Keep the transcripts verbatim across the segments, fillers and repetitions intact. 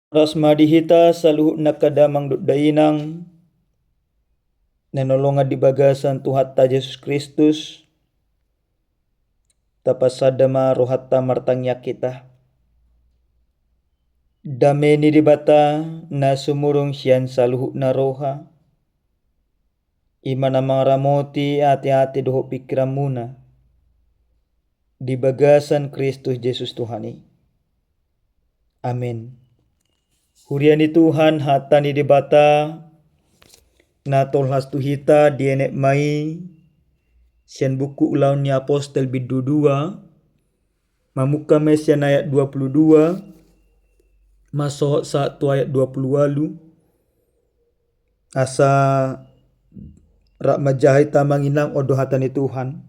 Ras ma di hita saluhutna angka damang dohot dainang na hinaholongan di bagasan Tuhanta Jesus Kristus. Tapasada ma rohanta martangiang hita. Dame ni Debata na sumurung sian saluhutna roha, i ma na mangaramoti ateate dohot pingkiranmuna di bagasan Kristus Jesus Tuhan i. Amen. Huria ni Tuhan, hata ni Debata na tolhas tu hita dienet ma i sian buku Ulaon ni Apostel bindu dua, mamungka ma i sian ayat dua pulu dua, masohot sahat tu ayat dua pulu ualu. Asa rap manjaha hita, amang inang, on do hata ni Tuhan.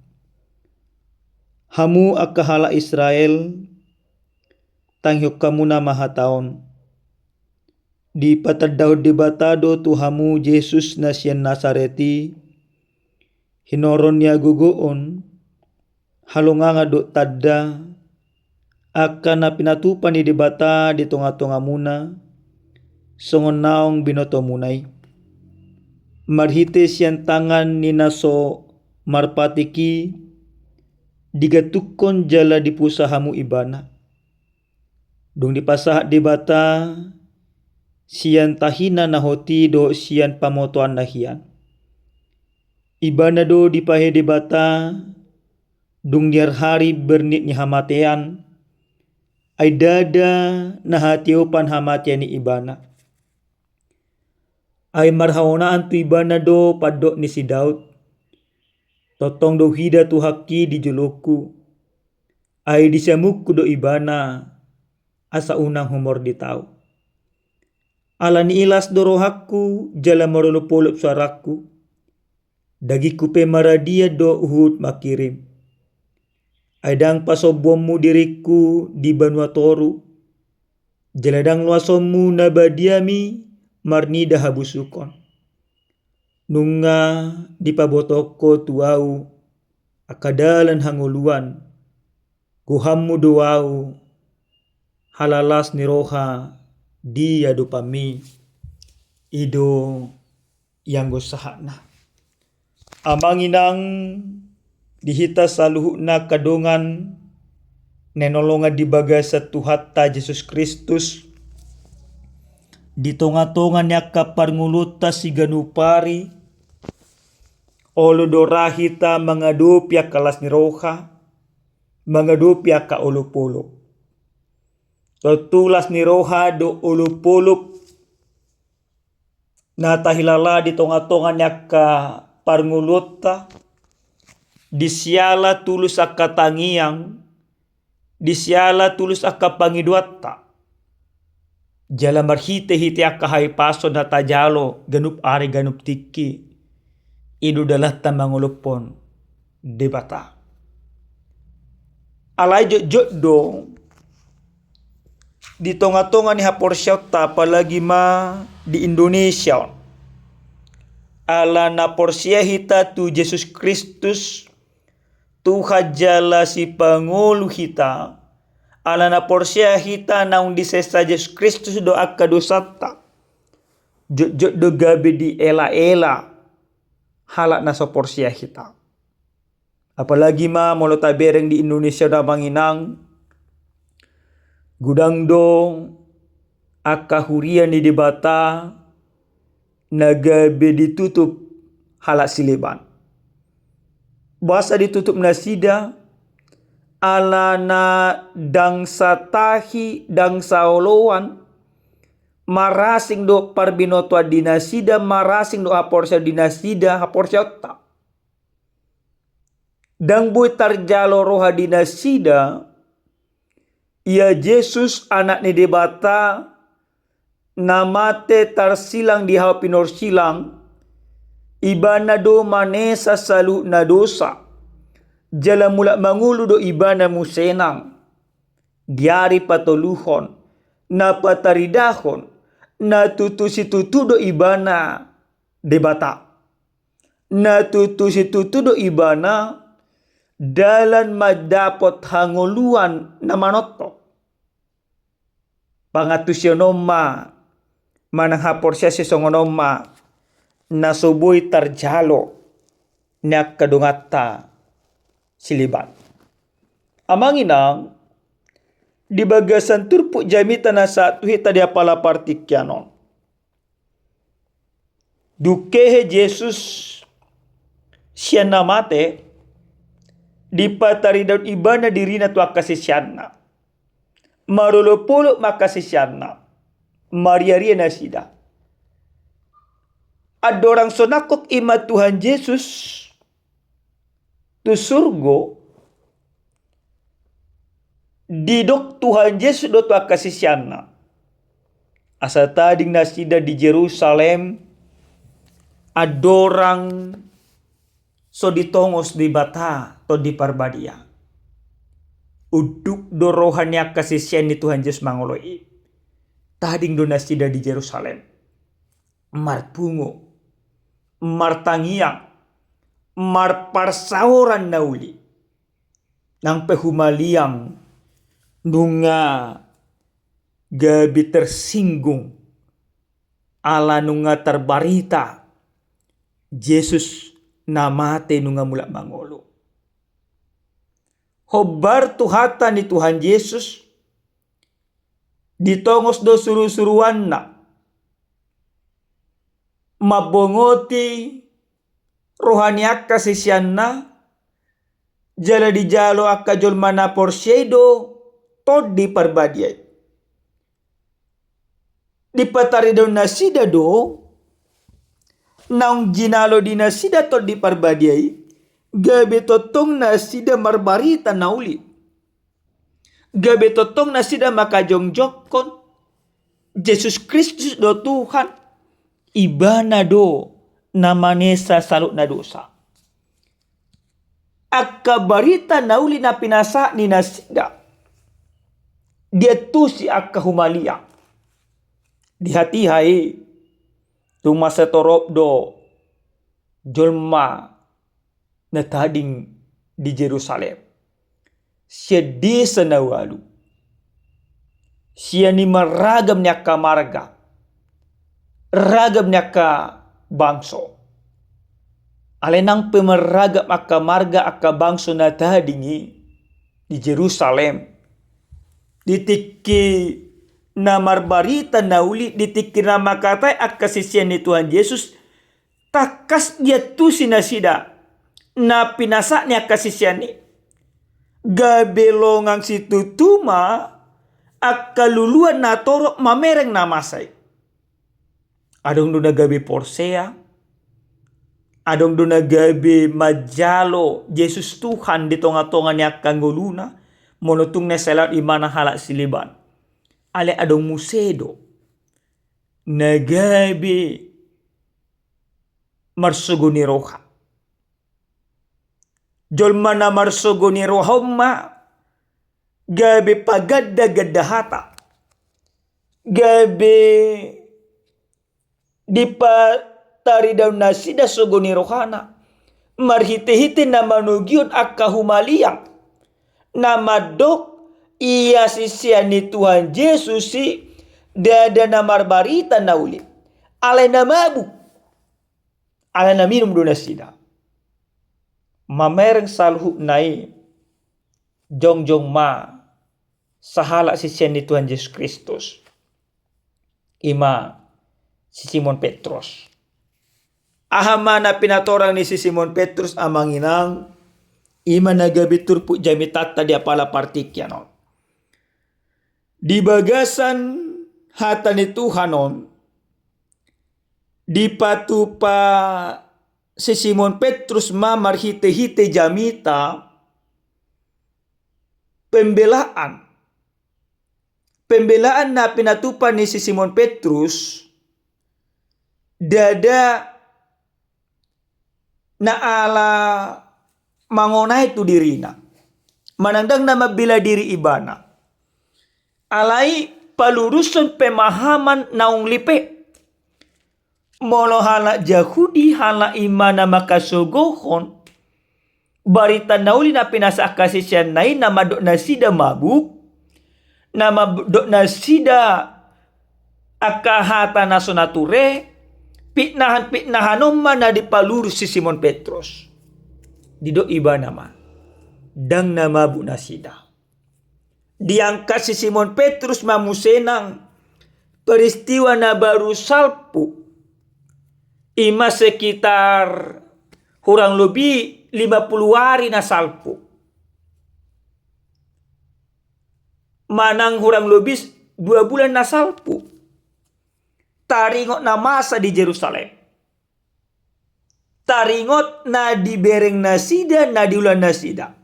Hamu angka halak Israel, tangihon hamuna ma hata on. Dipatandahon Debata do tu hamu Jesus na sian Nasaret i, hinorhon ni hagogoon, halongangan dohot tanda, angka na pinatupa ni Debata di tongatongamuna, songon naung binotomuna i. Marhite sian tangan ni na so marpatik i, digantungkon jala dipusa hamu ibana. Dung dipasahat Debata sian tahina na hot i dohot sian pamotoanna hian. Ibana do dipahe Debata, dung niarhari bernit ni hamatean, ai ndada na hatiopan hamatean i ibana. Ai marhaonaan tu ibana do pandok ni si Daud. Tongtong do huida Tuhanki di jolongku. Ai disamungku do ibana, asa unang humordit ahu. Ala ni i las do rohangku, jala marolopolop suarangku. Dagingku pe maradian do huhut mangkirim. Ai ndang pasombuonmu diringku di banua toru, jala ndang loasonmu na badiami marnida habusukon. Nunga dipabotohon Ho tu ahu angka dalan hangoluan, gohanmu do ahu, halalas ni roha di adopanmi. I do ianggo sahatna. Amang inang, di hita saluhutna angka dongan na hinaholongan di bagasan Tuhanta Jesus Kristus, di tongatonga ni angka parngoluonta siganup ari, olo do ra hita mangadopi angka las ni roha, mangadopi angka olopolop. Tontu las ni roha dohot olopolop na tahilala di tongatonga ni angka parngoluonta, di siala tulus angka tangiang, di siala tulus angka pangidoanta, jala marhitehite angka hahipason na tajalo ganup ari ganup tingki, i do dalanta mangolophon Debata. Alai jotjot do di tongatonga ni haporseaonta, apalagi ma di Indonesia on, ala na porsea hita tu Jesus Kristus, Tuhan jala Sipangolu hita, ala na porsea hita naung disesa Jesus Kristus do angka dosanta, jotjot do gabe dielaela halak na so porsea hita. Apalagi ma molo tabereng di Indonesia on, amang inang, godang do angka huria ni Debata na gabe ditutup halak sileban. Boasa ditutup nasida? Ala na ndang satahi, ndang saoloan, marasing do parbinotoan di nasida, marasing do haporseaon di nasida, haporseaonta. Ndang boi tarjalo roha di nasida, ia Jesus, Anak ni Debata, na mate tarsilang di hau pinorsilang, Ibana do manesa saluhutna dosa, jala mulak mangolu do Ibana muse nang di ari patoluhon, na pataridahon, na tutu situtu do Ibana Debata. Na tutu situtu do Ibana dalan mandapot hangoluan na manontok. Pangantusion on ma manang haporseaon sisongon on ma na so boi tarjalo ni angka donganta sileban. Amang inang, di bagasan turpuk jamita na sahat tu hita di apala partingkian on, dung hehe Jesus sian na mate, dipataridahon ibana dirina tu angka siseanna. Marolopolop ma angka siseanna, mariaria nasida. Andorang so nangkok i ma Tuhan Jesus tu surgo, didok Tuhan Jesus do tu angka siseanna asa tading nasida di Jerusalem, andorang so ditongos Debata Tondi Parbadia. Unduk do roha ni angka sisean ni Tuhan Jesus mangoloi i. Tading do nasida di Jerusalem, marpungu, martangiang, marparsaoran na uli. Nang pe humaliang nunga gabe tersinggung ala nunga tarbarita Jesus na mate nunga mulak mangolu. Hombar tu hata ni Tuhan Jesus, ditongos do surusuruanna mambongoti roha ni angka siseanna, jala dijalo angka jolma na porsea i do Tondi Parbadia i. Dipataridahon nasida do, naung jinalo di nasida Tondi Parbadia i, gabe tongtong nasida marbarita na uli. Gabe tongtong nasida mangkajongjongkon Jesus Kristus do Tuhan, Ibana do na manesa saluhutna dosa. Angka barita na uli na pinasahat ni nasida diantusi angka humaliang. Di hatiha i, tung mansai torop do jolma na tading di Jerusalem, sian desa na ualu, sian i marragam ni angka marga, ragam ni angka bangso. Alai nang pe marragam angka marga, angka bangso na tading i di Jerusalem, di tingki na marbarita na uli, di tingki na mangkatai angka sisean ni Tuhan Jesus, tangkas diantusi nasida na pinasahat ni angka sisean i. Gabe longang situtu ma angka luluan na torop mamereng na masa i. Adong do na gabe porsea, adong do na gabe manjalo Jesus Tuhan di tongatonga ni angka ngoluna, molo tung na sai laon ibana halak sileban. Alai adong muse do na gabe marsogo ni roha. Jolma na marsogo ni roha on ma gabe pagandaganda hata, gabe dipataridahon nasida sogo ni rohana marhitehite na manogihon angka humaliang, na mandok ia sisean ni Tuhan Jesus i ndada na marbarita na uli, alai na mabuk. Alai na minum do nasida. Mamereng saluhutna i, jongjong ma sahalak sisean ni Tuhan Jesus Kristus, i ma si Simon Petrus. Aha ma na pinatorang ni si Simon Petrus, amang inang? I ma na gabe turpuk jamitanta di apala partingkian on. Di bagasan hata ni Tuhan on, dipatupa si Simon Petrus ma marhitehite jamita pembelaan. Pembelaan na pinatupa ni si Simon Petrus ndada na ala mangonai tu dirina, manang ndang na mambela diri ibana. Alai palurushon pemahaman naung lipe. Molo halak Jahudi, halak i ma na mangkasogohon barita na uli na pinasahat angka siseanna i, na mandok nasida mabuk, na mandok nasida angka hata na so na ture, pitnahan-pitnahan on ma na dipalurus si Simon Petrus. Didok ibana ma, ndang na mabuk nasida. Diangkat si Simon Petrus ma muse nang peristiwa na baru salpu. I ma sekitar hurang lobi lima pulu ari na salpu. Manang hurang lobi dua bulan na salpu. Taringot na masa di Jerusalem. Taringot na dibereng nasida, na diula nasida.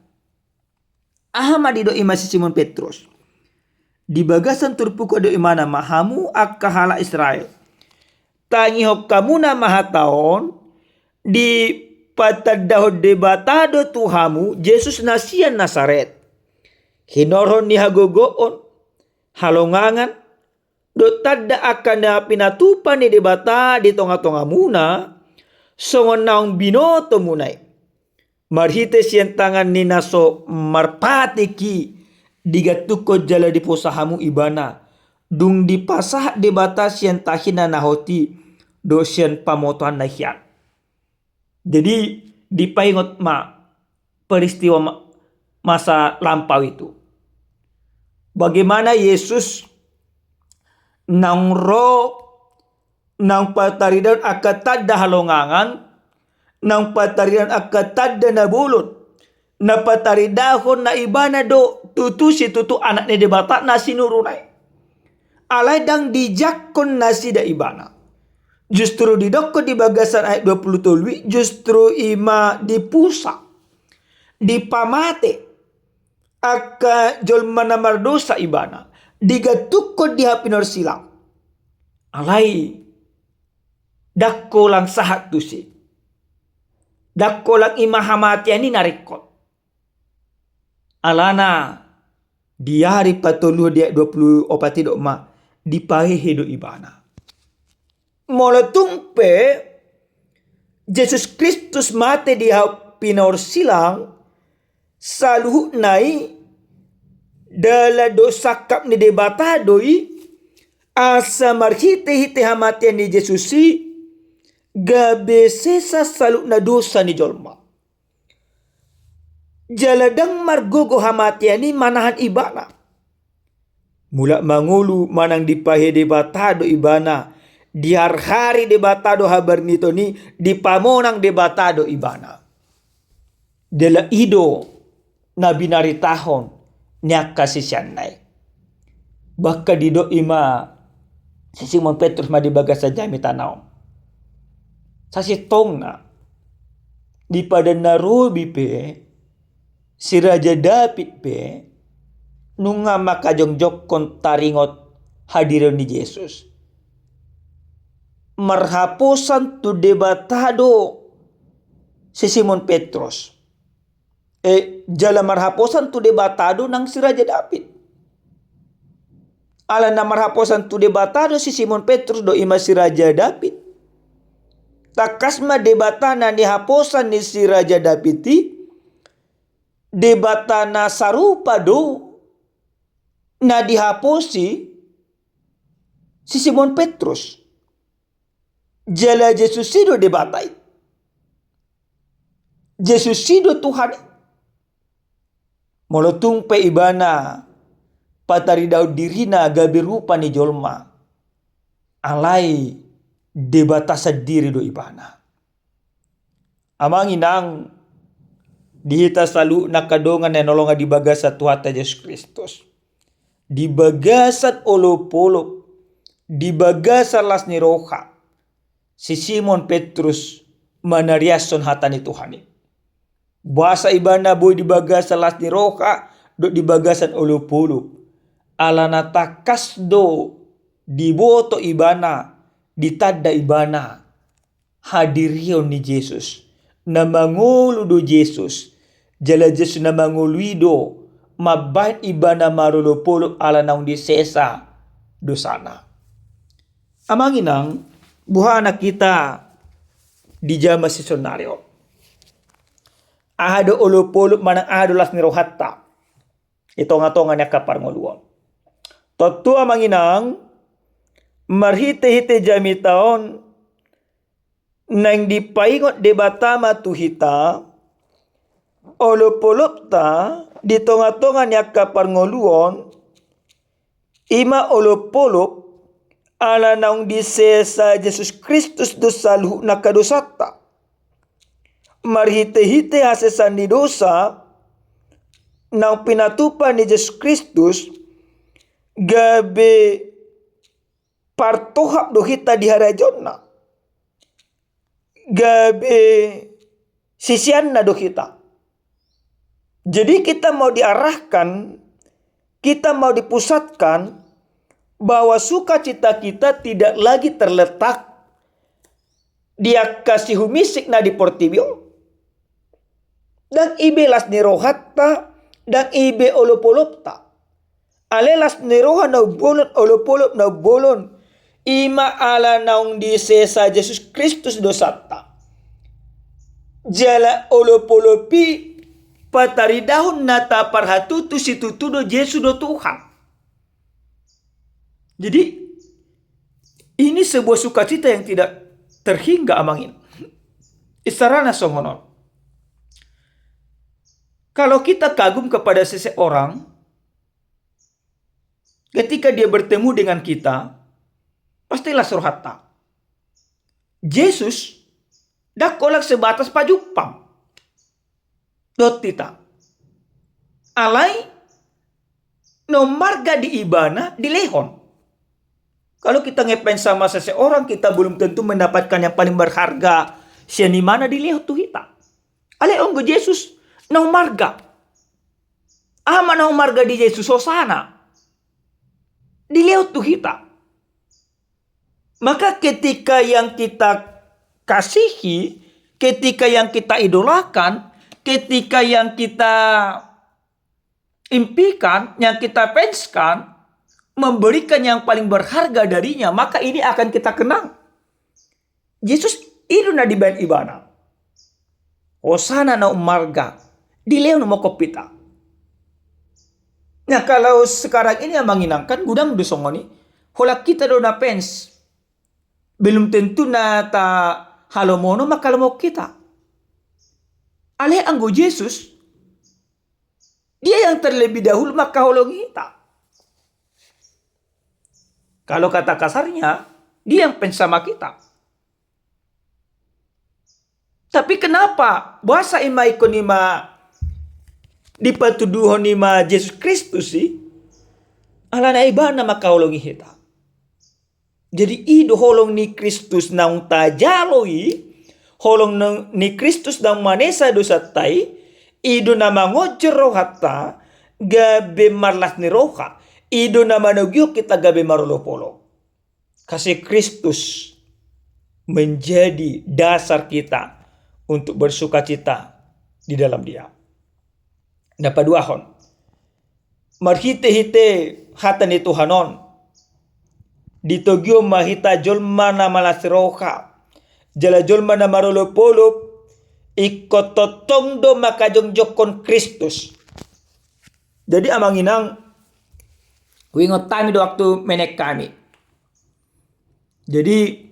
Aha ma didok i ma si Simon Petrus? Di bagasan turpuk on didok ibana ma, hamu angka halak Israel, tangihon hamuna ma hata on, dipatandahon Debata do tu hamu Jesus na sian Nasaret, hinorhon ni hagogoon, halongangan, dohot tanda angka na pinatupa ni Debata di tonga-tongamuna, songon naung binotomuna i. Marhite sian tangan ni na so marpatik i, digantungkon jala diposa hamu ibana, dung dipasahat Debata sian tahinna na hot i, dohot sian pamotoanna hian. Jadi, dipaingot ma peristiwa ma-, masa lampau itu. Bagaimana Yesus naung ro, naung pataridahon angka tanda halongangan, naung pataridahon angka tanda na bolon, na pataridahon na ibana do tutu situtu Anak ni Debata na sinuruna i. Alai ndang dijangkon nasida ibana. Justru didokkon di bagasan ayat dua pulu tolu i, justru i ma diposa, dipamate angka jolma na mardosa ibana, digantungkon di hau pinorsilang. Alai ndang holan sahat tusi. Ndang holan i ma hamatean i na ringkot. Alana di ari patoluhon di ayat dua pulu opat i didok ma, dipahehe do ibana. Molo tung pe Jesus Kristus mate di hau pinorsilang, saluhutna i dalan dohot sangkap ni Debata do i, asa marhite-hite hamatean ni Jesus i, gabe sesa saluhutna dosa ni jolma. Jala ndang margogo hamatean i manahan ibana. Mulak mangolu manang dipahehe Debata do ibana, diharhari Debata do habarniton i, dipamonang Debata do ibana. Jala i do na binaritahon ni angka siseanna i. Bahkan didok i ma si Simon Petrus ma di bagasan jamita na on, sasintongna di padan na robi pe, si Raja Daud pe nunga mangkajongjongkon taringot hadirion ni Jesus. Marhaposan tu Debata do si Simon Petrus. E, jala marhaposan tu Debata do nang si Raja Daud. Ala na marhaposan tu Debata do si Simon Petrus do i ma si Raja Daud. Tangkas ma Debata na nihaposan ni si Raja Daud i, Debata na sarupa do na dihaposi si Simon Petrus. Jala Jesus i do Debata i. Jesus i do Tuhan i. Molo tung pe ibana pataridahon dirina gabe rupa ni jolma, alai Debata sandiri do ibana. Amang inang, di hita saluhutna angka dongan na hinaholongan di bagasan Tuhanta Jesus Kristus, di bagasan olopolop, di bagasan las ni roha, si Simon Petrus manariashon hata ni Tuhan i. Boasa ibana boi di bagasan las ni roha dohot di bagasan olopolop? Alana tangkas do diboto ibana, ditanda ibana hadirion ni Jesus. Na mangolu do Jesus. Jala Jesus na mangolu i do mambahen ibana marolopolop ala naung disesa dosana. Amang inang, boha na hita di jaman sisonari on? Aha do olopolop manang aha do las ni rohanta di tongatonga ni angka parngoluon? Tontu amang inang, marhite-hite jamita on naeng dipaingot Debata ma tu hita, olop-olopta di tonga-tonga ni angka parngoluon, i ma olop-olop ala naung disesa Jesus Kristus do saluhut angka dosanta. Marhite-hite hasesaan ni dosa naung pinatupa ni Jesus Kristus, gabe partohap do hita di harajaonna, gabe siseanna do hita. Jadi kita mau diarahkan, kita mau dipusatkan bahwa sukacita kita tidak lagi terletak di angka sihumisik na di portibi on. Ndang i be las ni rohanta, ndang i be olop-olopta. Alai las ni roha na umbolon, olop-olop na umbolon, i ma ala naung disesa Jesus Kristus dosanta. Jala olop-olop i pataridahon na taparhatutu situtu do Jesus do Tuhan. Jadi, ini sebuah sukacita yang tidak terhingga, amang inang. Isarana songon on. Kalau kita kagum kepada seseorang, ketika dia bertemu dengan kita, pasti las rohanta. Jesus ndang holan sebatas pajumpang dohot hita. Alai na ummarga di ibana dilehon. Kalau kita ngefans sama seseorang, kita belum tentu mendapatkan yang paling berharga sian ibana dilehon tu hita. Alai anggo Jesus na ummarga. Aha ma na ummarga di Jesus? Hosana. Dilehon tu hita. Maka ketika yang kita kasihi, ketika yang kita idolakan, ketika yang kita impikan, yang kita fanskan, memberikan yang paling berharga darinya, maka ini akan kita kenang. Jesus i do na dibaen ibana. Hosana na ummarga, dilehon mangkophita. Nah, kalau sekarang ini, amang inang, kan godang do songon i, holan hita do na fans. Belum tentu na tahalomohon manghalamon hita. Alai anggo Jesus, dia yang terlebih dahulu manghaholongi hita. Kalau kata kasarnya, dia yang fans sama kita. Tapi kenapa? Boasa ima ingkon ima dipatuduhon ima Jesus Kristus i? Alana ibana manghaholongi hita. Jadi i do holong ni Kristus naung tajalo i, holong ni Kristus naung manesa dosanta i, i do na mangonjor rohanta gabe marlas ni roha, i do na manogihon hita gabe marolopolop. Kasih Kristus menjadi dasar kita untuk bersukacita di dalam Dia. Na paduahon, marhitehite hata ni Tuhan on, ditogihon ma hita jolma na malas roha, jala jolma na marolopolop, ingkon tongtong do manghajongjongkon Kristus. Jadi amang inang, huingot hami do waktu menek hami. Jadi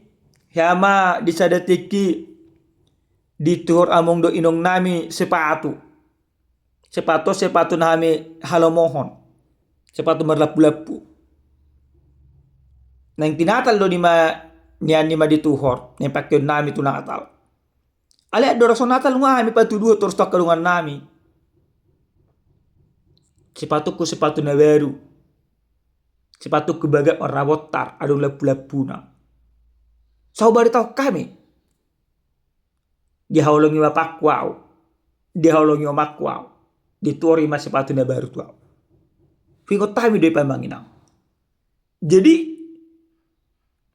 hea ma di sada tingki dituhor among dohot inong nami sepatu. Sepatu, sepatu na hami halomohon. Sepatu marlampu-lampu. Naeng tu Natal do nian i ma dituhor, naeng pangkeon nami tu Natal. Alai andorang so Natal nunga hami patuduhon torus tu angka dongan nami. Sepatuku sepatu na baru. Sepatuku bagak warna bontar, adong lampu-lampuna. Sai hubaritahon hami. Dihaholongi bapakku ahu, dihaholongi omakku ahu, dituhor i ma sepatu na baru tu ahu. Huingot hami do i amang inang. Jadi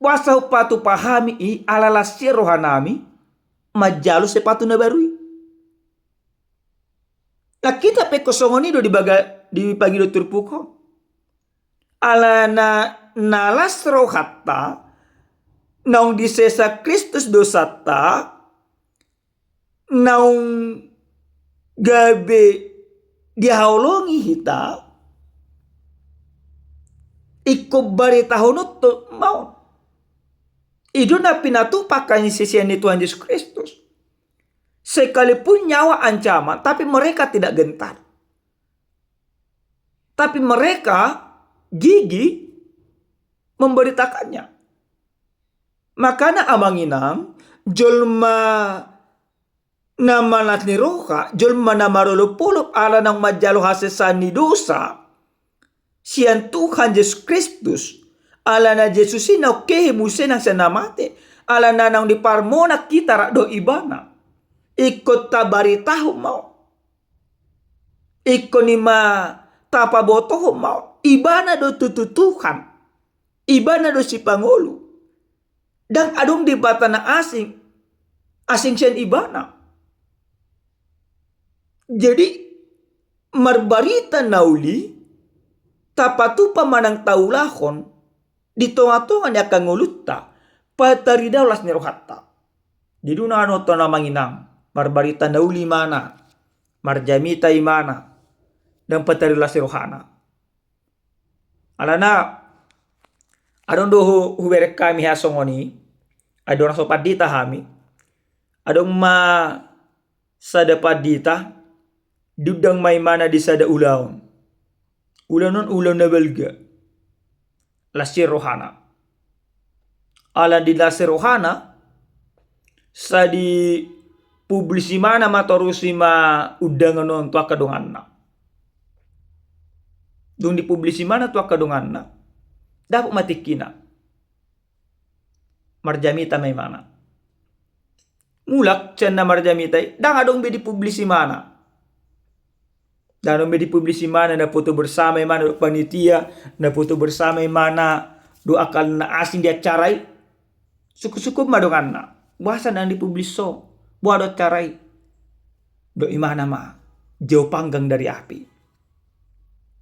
boasa hupatuk hami i? Ala las ni roha nami manjalo sepatu na baru i. Nang hita pe ingkon songon i do di baga, di pangido turpuk on. Alana na las rohanta, naung disesa Kristus dosanta, naung gabe dihaholongi hita, Ingkon baritahononta ma on. I do na pinatupa angka sisean ni Tuhan Jesus Kristus. Sekalipun nyawa ancaman, tapi mereka tidak gentar. Tapi mereka gigih memberitakannya. Makana amang inang, jolma na malas ni roha, jolma na marolopolop ala naung manjalo hasesaan ni dosa sian Tuhan Jesus Kristus, ala na Jesus i naung hehe muse nang sian na mate, ala na naung diparmonang hita rap dohot Ibana. Ingkon tabaritahon ma on. Ingkon i ma tapabotohon ma on. Ibana do tutu Tuhan. Ibana do sipangolu. Ndang adong debata na asing, asing sian Ibana. Jadi, marbarita na uli, tapatupa manang taulahon, di tongatonga ni angka ngolunta, pataridahon las ni rohanta. Jadi unang adong tong amang inang, marbarita na uli ibana, marjamita ibana, ndang pataridahon las ni rohana. Alana, adong do hu-, hubereng hami hea songon i, ai adong na so pandita hami, adong ma sada pandita, diundang ma ibana di sada ulaon. Ulaon on ulaon na balga. Las i rohana. Ala di las i rohana, sai dipublis ibana ma torus i ma undangan on tu angka donganna. Dung dipublis ibana tu angka donganna, dapot ma tingkina. Marjamita ma ibana. Mulak sian na marjamita i, ndang adong be dipublis ibana. Ndang adong be dipublis ibana, na foto bersama ibana dohot panitia, na foto bersama ibana dohot angka na asing di acara i. Sungkun-sungkun ma donganna. Boasa ndang dipublis ho? Boha do acara i? Dok ibana ma, jauh panggang dari api.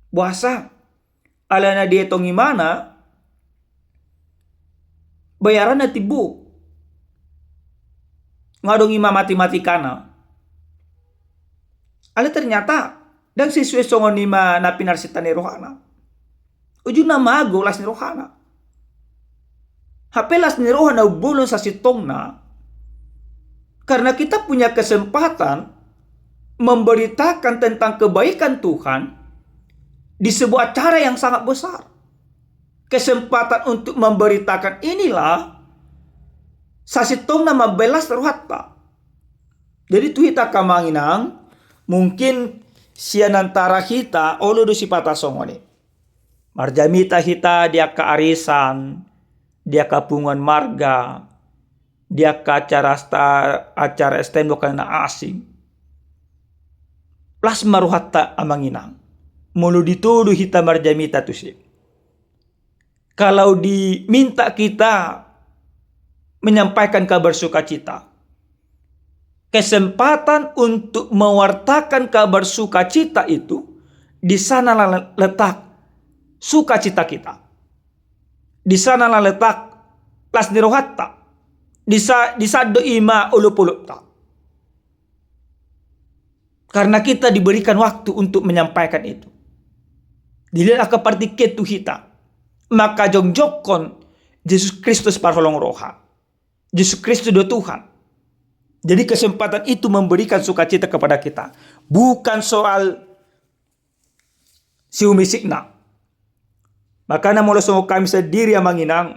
Boasa? Alana dietong ibana, bayaranna timbo. Nga adong i ma matematikana. Alai ternyata ndang sesuai songon i ma na pinarsinta ni rohana. Ujungna mago las ni rohana. Hape las ni roha na umbolon sasintongna, karena kita punya kesempatan memberitakan tentang kebaikan Tuhan di sebuah acara yang sangat besar. Kesempatan untuk memberitakan inilah sasintongna mambahen las rohanta. Jadi tu hita angka amang inang, mungkin sian antara hita olo do sipata songon i. Marjamita hita di angka arisan, di angka punguan marga, di angka acara sta-, acara S T M dohot na asing. Las ma rohanta amang inang, molo ditudu hita marjamita tusi. Kalau diminta kita menyampaikan kabar sukacita, kesempatan untuk mewartakan kabar sukacita itu, di sanalah letak sukacita kita. Di sanalah letak las ni rohanta. Di sa-, di san do i ma olopolopta. Karena kita diberikan waktu untuk menyampaikan itu. Dilehon angka partingkian tu hita. Mangkajongjonghon Jesus Kristus parholong roha. Jesus Kristus do Tuhan. Jadi kesempatan itu memberikan sukacita kepada kita. Bukan soal sihumisikna. Makana molo songon hami sandiri amang inang,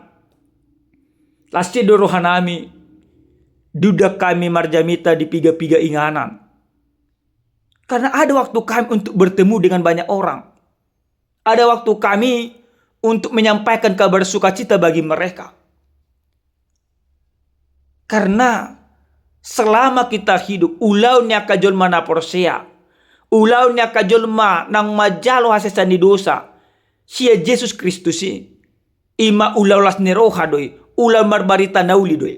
las do rohanami, diundang hami marjamita di piga-piga inganan. Karena ada waktu kami untuk bertemu dengan banyak orang. Ada waktu kami untuk menyampaikan kabar sukacita bagi mereka. Karena selama kita hidup, ulaon ni angka jolma na porsea, ulaon ni angka jolma naung manjalo hasesaan ni dosa sian Jesus Kristus i, i ma ulaon las ni roha do i, ulaon marbarita na uli do i.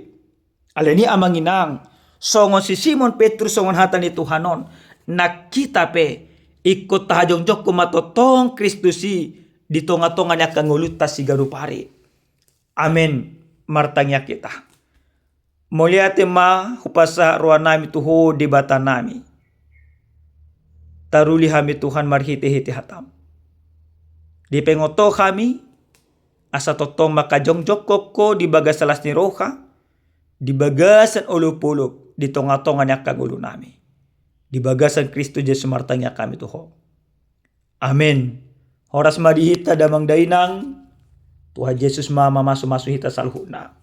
Alani i amang inang, songon si Simon Petrus, songon hata ni Tuhan on, nang hita pe ingkon tahajongjonghon ma tongtong Kristus i di tongatonga ni angka ngolunta siganup ari. Amen. Martangiang hita. Mauliate ma hupasahat rohanami tu Ho Debatanami. Taruli hami Tuhan marhitehite hataM. Dipaingot Ho hami, asa tongtong mangkajongjongkon Ho di bagasan las ni roha, di bagasan olopolop, di tongatonga ni angka ngolunami. Di bagasan Kristus Jesus martangiang hami tu Ho. Amen. Horas ma di hita damang dainang, Tuhan Jesus ma mamasumasu hita saluhutna.